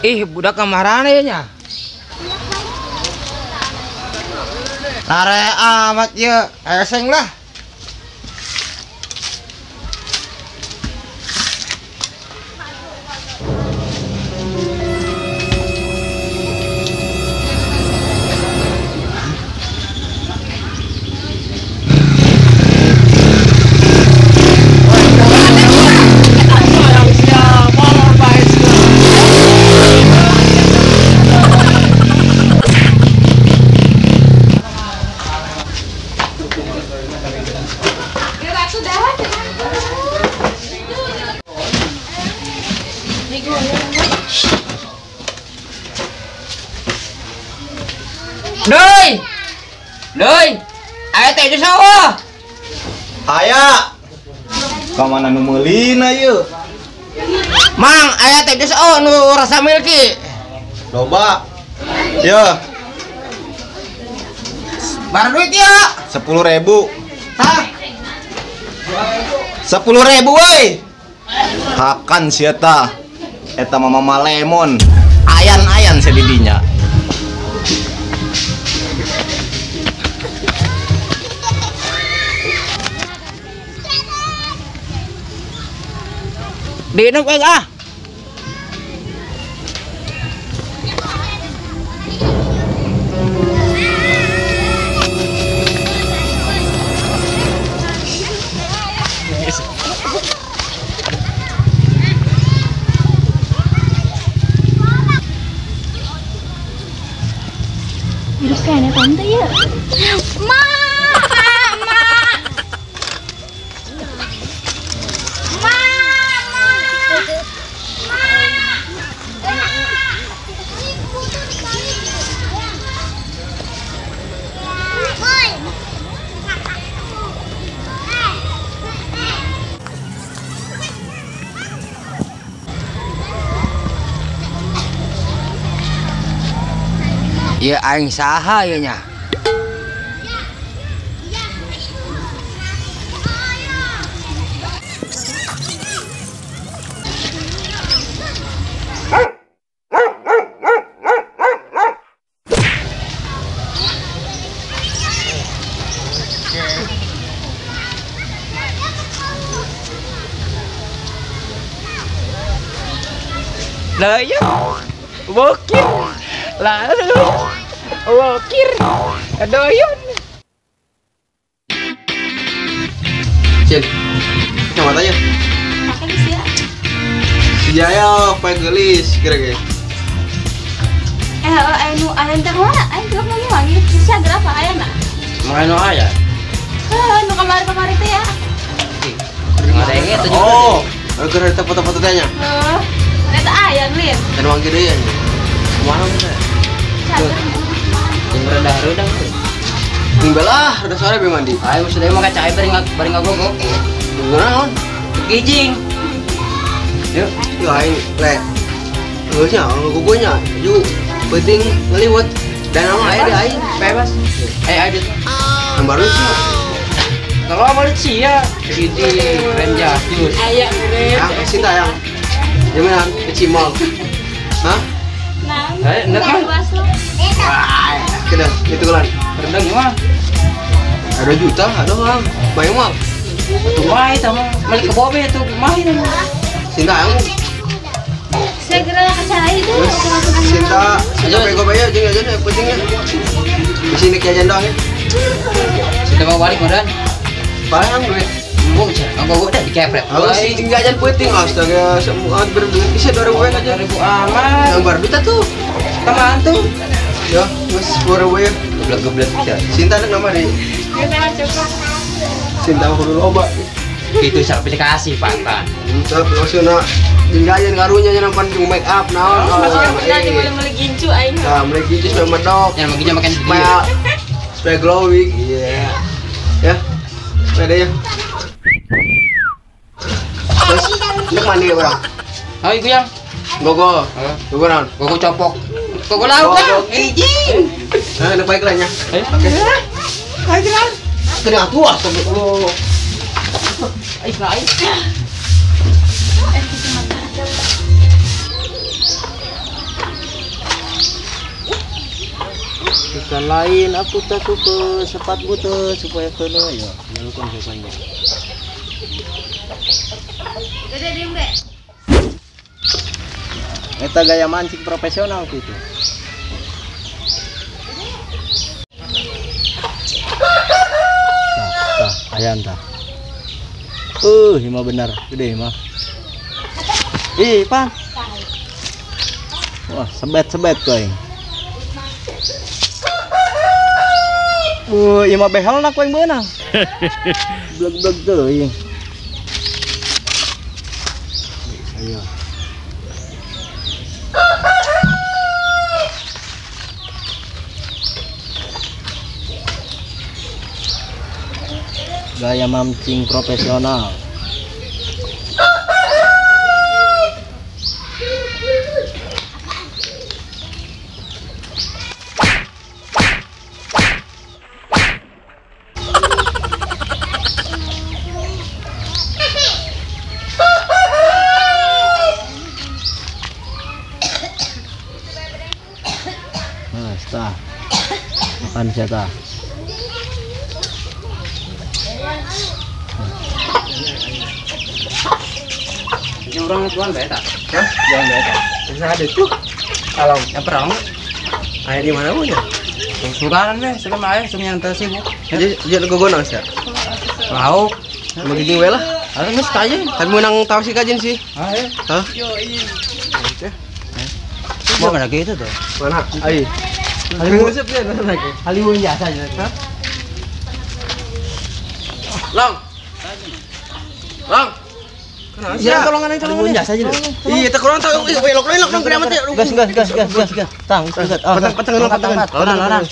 Ih, budak kamarana ya nya. Lare amat ya, eseng lah. Doi. Doi. Aya teh di sawah. Aya. Ka mana nu meulina ieu? Mang, aya teh di sawah nu rasa milki. Loba. Ye. Bar duit ya? 10.000. Hah? 10.000 woi. Hakan sia tah. Eta mah mama lemon. Ayan-ayan sedidinya. Diinum ah. Hidup kayaknya tante ya. Ma, ma, ma, Ya aing saha ya nya. Lah ya. Bokir. Lalu Wokir, doyun. Cil, kacamata aja. Pakai sih ya. Si Jaya, pakai gelis, kira-kira. Anu ayan teh mana? Aing gelap lagi wangi. Bisa gerapa aya na? Mau aya? Heuh, nu kamari-kamari teh ya. Ngadenge teh. Oh, gara kita foto-foto teh nya. Heuh. Eta aya lin. Dan wangi deui ya. Kumaha teh? Yang rendah-rendah tuh. Tinggal lah, udah sore be mandi. Ayo sudah mau kaca air bareng ngagogo. Naon? Gijing. Yuk, yuk aing le. Geus nya, ngagogonya. Yuk, penting ngeliwet. Dan nama aya di aing bebas. Ayo. Yang baru sih. Kalau balik sih ya, jadi keren jatuh. Aya keren. Ah, cinta yang. Gimana? Kecimol. Hah? Nah, enak mah. Wah, kena itu kan. Rendang mah. Ada juta, ada mah. Banyak mah. Tuh mah itu mah. Balik ke bobe tuh mah itu. Cinta yang. Segera kacai itu. Cinta, sampai gue bayar jeung aja pentingnya. Di sini jajan doang ya. Sudah mau balik udah. Barang duit. Mau enggak udah dikepret. Kalau si jeung jajan penting astaga semua berduit bisa 2000 aja. 2000 amat. Yang baru duit tuh. Teman tuh. Ya, wis 2000 ya. Geblek-geblek bisa. Cinta ada nama nih. Cinta aku dulu loba. Itu aplikasi pantan. Sok maksudna jeung jajan karunya nya nampan jeung make up naon. Maksudna jeung meuli gincu aing. Nah, meuli gincu supaya medok. Yang meuli makan supaya glowing. Iya. Ya. Sepeda ya. Terus nek mandi orang. Ayo iku yang. Gogo. Gogo naon? Gogo copok. Gogo lauk. Gogo gijing. Nah, nu baik lah nya. Oke. Ayo jalan. Kena atuh astagfirullah. Ayo lain. Ikan lain aku takut ke sepat butuh supaya kena ya. Nyalukan biasanya. Dede diem deh. Eta gaya mancing profesional gitu. Tah, ayan tah. Hima benar, gede hima. Ih, Pan. Wah, sebet-sebet koy. Ima behel nak koy beunang. Bleg-bleg teuing. Ayo. Gaya mancing profesional. Nah, tah. Makan siapa? Orang tuan bae tak? Hah? Jualan bae tak? Bisa ada tuh. Kalau yang perang aya di mana punya? Sugaran we, sebelum aya sebelum yang tersibuk. Jadi jadi gogonang sih. Lauk. Magiging we lah. Ada geus kajen. Tapi menang tahu sih kajen sih. Hah? Hah? Mau mana gitu tuh? Mana? Ai. Halimun Halimun biasa aja. Hah? Long. Long. Ya, tolongan aja, tolongan aja. Iya, tak kurang tahu. Ih, lok lok lok mati. Gas gas gas gas gas gas. Tang, gas. Patang patang patang. Loran.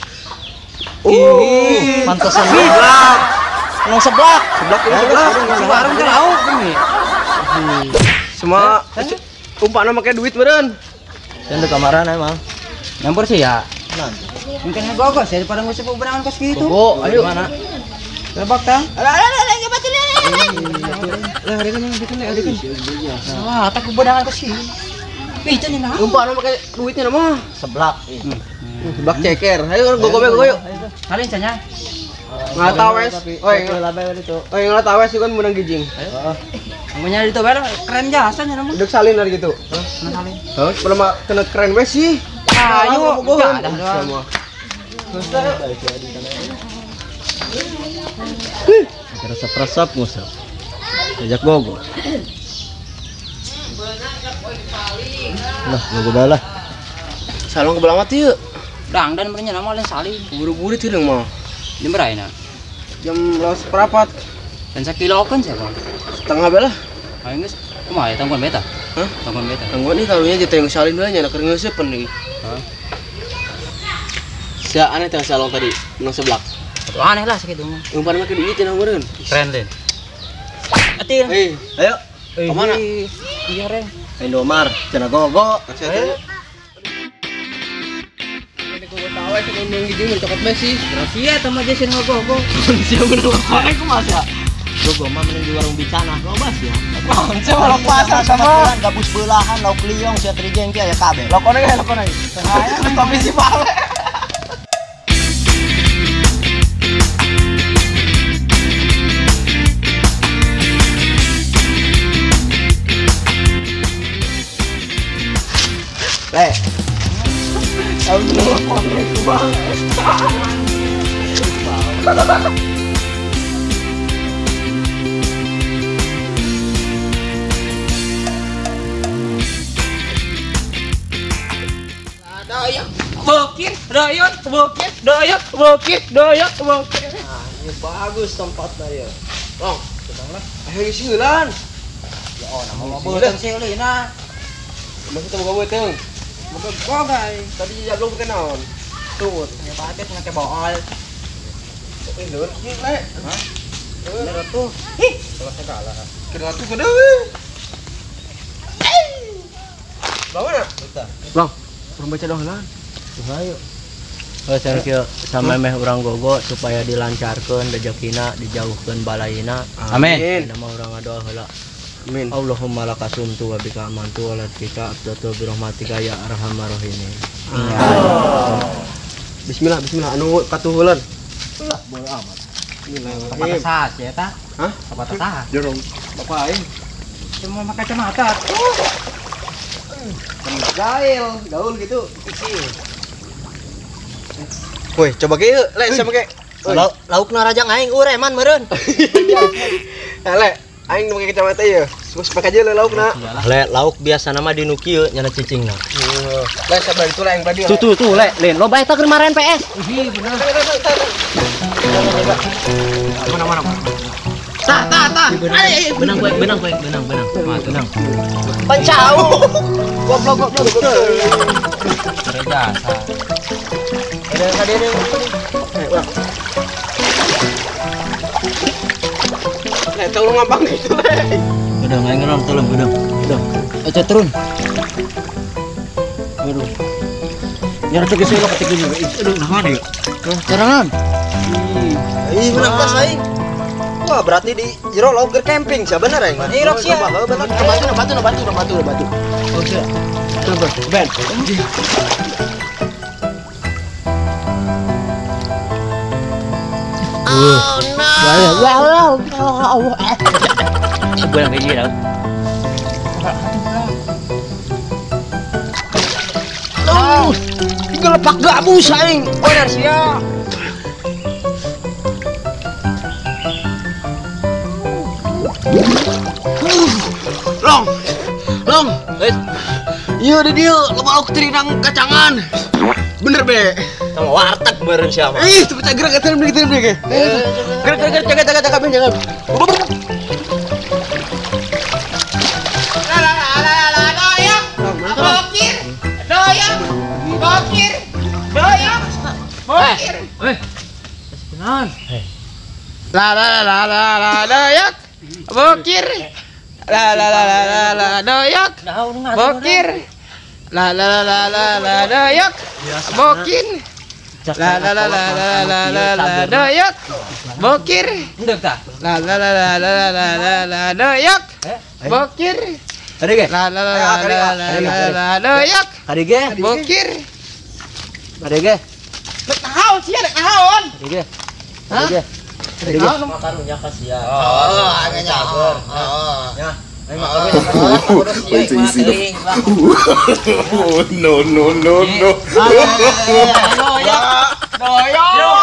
Pantesan. Seblak. Nong seblak. Seblak ini seblak. Warung ke lauk ini. Semua umpan pakai duit meureun. Dan di kamaran emang. Nyampur sih ya. Mungkin gogos ya daripada ngusip bebenangan kos gitu. Gogo, ayo. Mana? Lebak tang. Alah alah alah enggak baca. Lah, ada kan ada kan. Wah, tak bebenangan kos gini. Itu nih nah. Umpan pakai duitnya nama. Seblak. Seblak ceker. Ayo gogo gogo yuk. Kalian canya. Nggak tahu wes. Oi, oi nggak tahu wes kan menang gijing. Heeh. Namanya itu baru keren jasanya namanya. Udah salin dari gitu. Hah? Salin. Hah? Belum kena keren wes sih. Ayo, semua. Resep-resep ngusep. Ajak gogo. Lah, gogo balah. Salong ke belakang yuk. Dang dan merenya nama lain salin. Buru-buru tuh dong mau. Jam berapa ini? Jam 4.15. Dan sekilo kan siapa? Setengah belah. Ayo guys, kumaha ya tangguan beta? Hah? Tangguan beta. Tangguan nih karunya jatuh yang salin dulu nya nak ngeuseupkeun nih. Hah? Sia aneh teh salong tadi, menang seblak. Atuh aneh lah sakitu mah. Umpan make duit cenah meureun. Keren den. Ati. Eh, ayo. Ke mana? Iya, Reng. Indomar, cenah gogo. Ayo. Sia sama Jason gogo. Sia bener wae kumaha sia? Gogo mah mending di warung bicana, lobas ya. Sia pasar sama bulan gabus belahan lauk liong sia trijengki aya kabeh. Lokone ge lokone. Tapi si pale. Le. Bokir, doyot, bokir, doyot, bokir, doyot, bokir. Nah, ini bagus tempatnya ya. Long, lah. Ayo singeulan. Ya oh, nama mau beuteung singeuleuna. Masih teu boga beuteung. Boga boga. Tadi jablong pakai naon? Tuh, nya paket ngake bool. Eh, lur, ieu le. Hah? Bener tuh. Ih, salah segala. Kena tuh gede we. Bangun ya? Bentar. Long, kurang baca dong lan. Tuh ayo. Oh, thank you. Sampai meh urang gogo supaya dilancarkeun rejekina, dijauhkeun balaina. Amin. Nama urang ngadoa heula. Amin. Allahumma lakasumtu wa bika amantu wa latika abdatu bi rahmatika ya arhamar rahimin. Bismillah, bismillah anu katuhulan. Lah, bodo amat. Bismillahirrahmanirrahim. Kapata sah ya ta? Hah? Kapata sah. Jorong. Bapak aing. Cuma pakai kacamata tuh. Gaul, gaul gitu. Woi, coba ge yeuh, Le, sama ge. Laukna rajang aing ureman meureun. Le, aing nu make kacamata ieu. Terus pakai aja le laukna. Le, lauk biasana mah di nu kieu nyana cicingna. Le, sabar itu le aing badi. Tuh tuh tuh le, lain loba eta keur marahan PS. Ih, bener. Mana mana mana. Tah tah tah. Benang gue, benang gue, benang benang. Benang. Pencau. Goblok goblok goblok. Jasa. Ada ada ada. Eh, Le, tolong ngabang gitu le. Udah nggak ngeron tolong, udah. Udah. Aja turun. Aduh. Nyara tuh gesek lo ketik dulu. Aduh, nah mana ya? Carangan. Ih, menang pas aing. Wah, berarti di jero lauk keur camping sia bener aing mah. Ih, rok sia. Bener. Batu batu batu batu batu. Oh, sia. Coba, Ben. Oh no. Wow, wow. Sebulan kayak gini tau. Oh, gelepak gabus aing. Bener sia. Long, long, iya di dia, loba lauk terinang kacangan, bener be. Sama warteg beureun siapa? Ih, cepet gerak gerak gerak gerak gerak gerak gerak jaga jaga jaga ben jangan. La la la la doyok, bokir, doyok, bokir, doyok, bokir. Eh, la la la la la doyok, bokir. La la la la la doyok, bokir. La la la la la doyok, bokin. La la la la la la la doyok, bokir. La la la la la la la la doyok, bokir. La la la la la la doyok, bokir. Rek naon sia rek naon? Hah? Makarunya kasih ya. Oh, angenya. Oh. Ya. Wait till you see the. No no no no. Doyok. Doyok.